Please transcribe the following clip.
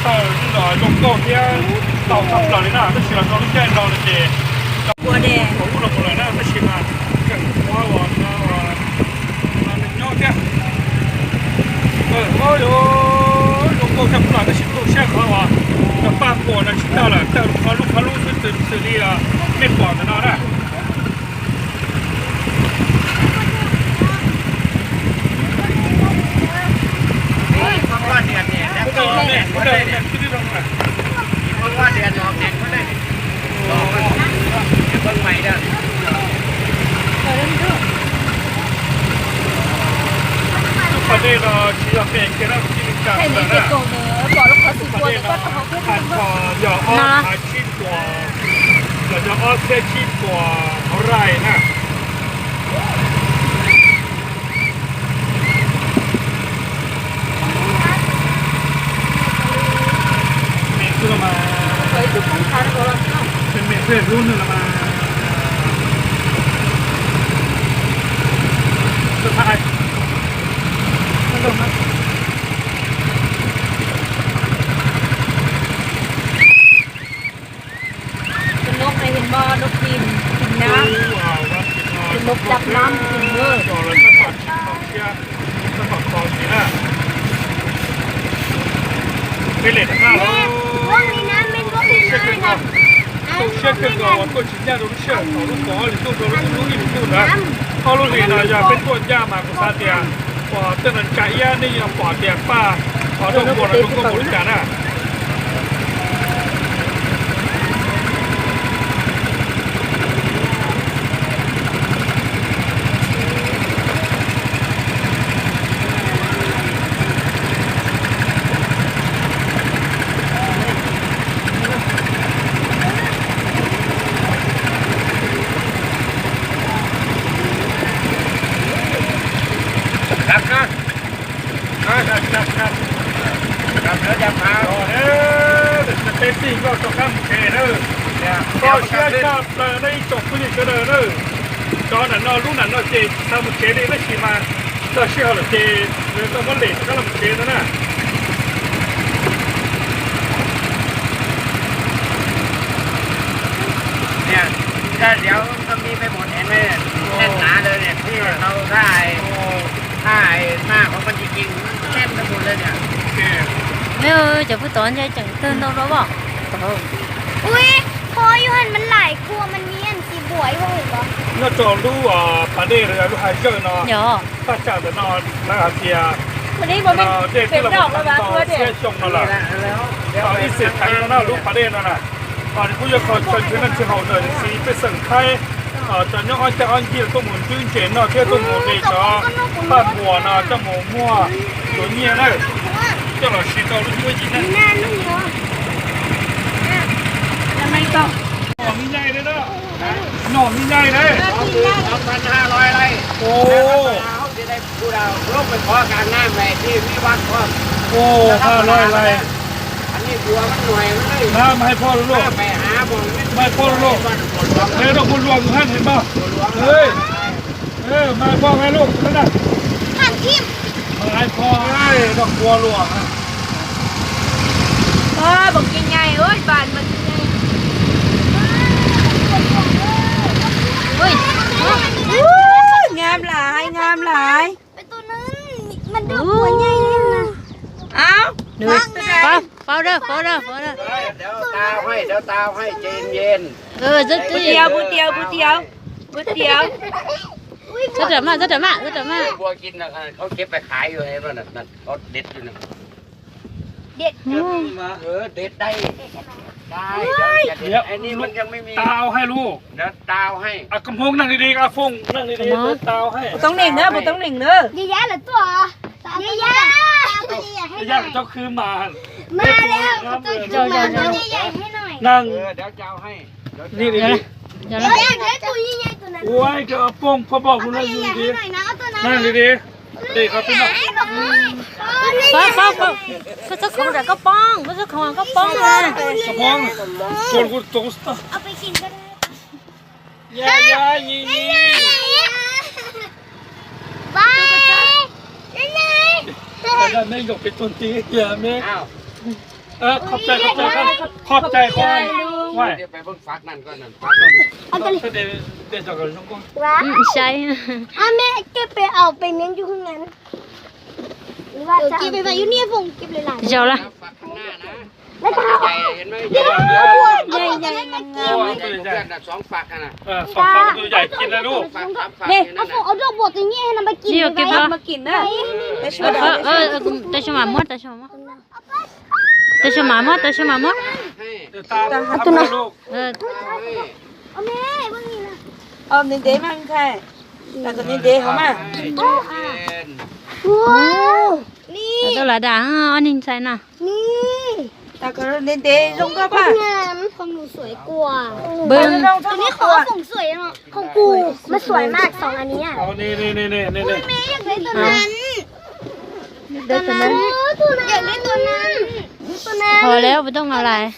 Tau zoo nkauj thiab tau tshaj plaws li na, tab sis los rau lub caij no no ces ua dej ua ub los mus lawm na, tab sis mas tseem ua ua nyob thiab. Zoo nkauj tshaj plaws tab sis tu siab qhov uas cov paj quas no tsis tawg lawm, tawg qhov lub qhov lub xwb, xws li nej pom ntawm no na. Lub pas dej no tsis yog pem kiag na, cia li kam lawm na. Lub pas dej no yog ob txhiab tsib puas, yog yog ob txhiab tsib puas hauv rai na. Mem xwb los mas, mem xwb hlub nws los mas. Tus nub no yog mo nub phim, phim nab, tus nub dab nab phim nab. Peb le rov qab los. Tu siab kawg nkaus uas tuaj tsis ncaj rau lub sij hawm thaum lub kaum ob hlis ntuj rau lub ib hlis ntuj ntawd. Ob lub hlis no yog peb tuaj ncaj mas kuv xav tias uas tej no ntsa iab nej yuav pom tias paj uas rooj vua no zoo nkauj npaum li cas na. Teb txij nkoj rov qab mus tsev na. Koj siab tshaj plaws na ib tsoom phooj ywg sawv daws na. Cov nram no lub nram no ces tsis xav mus tsev li tab sis mas txog sij hawm lawm ces yuav tau muab lem rov qab los mus tsev no na. Niam, ta liav tau mi peb mus nev ne, nev nav lawm niam tij tau thaj, thaj maj qhov muaj ncig ncig nev peb mus lawm niam. Cov pub tod ntshe tseem kawg ntau dua as. Ui, pho yuav hais mas laim kua mas niam tsis buam yuav hais ko. Nyob rau lub pas dej los yog lub hav zawj no, thaj tsam ntawm no lawv hais tias dej twb los tau txhiab xyoo no lawm. Ib txhia theev no na lub pas dej no na, nws kuj yog qhov chaw nrhiav noj nrhiav haus ntawm niam txiv pej xeem Thaib cov nyob ob cag ob ncig tuaj mus ntsib ntses noj thiab tuaj mus de cov paj npuas no coj mus muag tus nyiaj na, coj los siv rau lub cuab yim na. Nom mi nyai li na, nom mi nyai na. Ua, ha loi lais. Mas hais phoj lu, mas hais phoj lu, hais rau kuv luag hab hais mas, mas hais phoj hais lu na. Mas hais phoj hais rau kuv luag. Ngam lais, ngam lais. Ub, paub dawb, paub dawb, paub dawb. Txhob tiav, txhob tiav, txhob tiav. Txhob tiav mas, txhob tiav mas, txhob tiav mas. Tau hais lus. Koj Hmoob neeg li li, koj Fooj neeg li li, tau hais. Puas toob neeg na, puas toob neeg na. Yaj yaj lawv tuaj. Yaj yaj, cov khwv mas. Neeg li li. Ua cov poob phob poj kuv neeg li li. Neeg li li. Koj txhob khoov, koj txhob khoov, koj poob na. Koj poob. Ơ, khọb cai, khọb cai, khọb cai koj. Ua, saib. Ab, mej coj pem aus pem miv yug hwv ngan. Zaum lawm. Tab sis mas muab, tab sis mas muab. Tab sis mas muab, tab sis mas muab. Ntev ntev mas ntxhais, ntev ntev hov mas. Tau lam dam ob niag ntxhais no. Ntev ntev zoo nkauj pab. Pov lawm, pov tau nqa lais.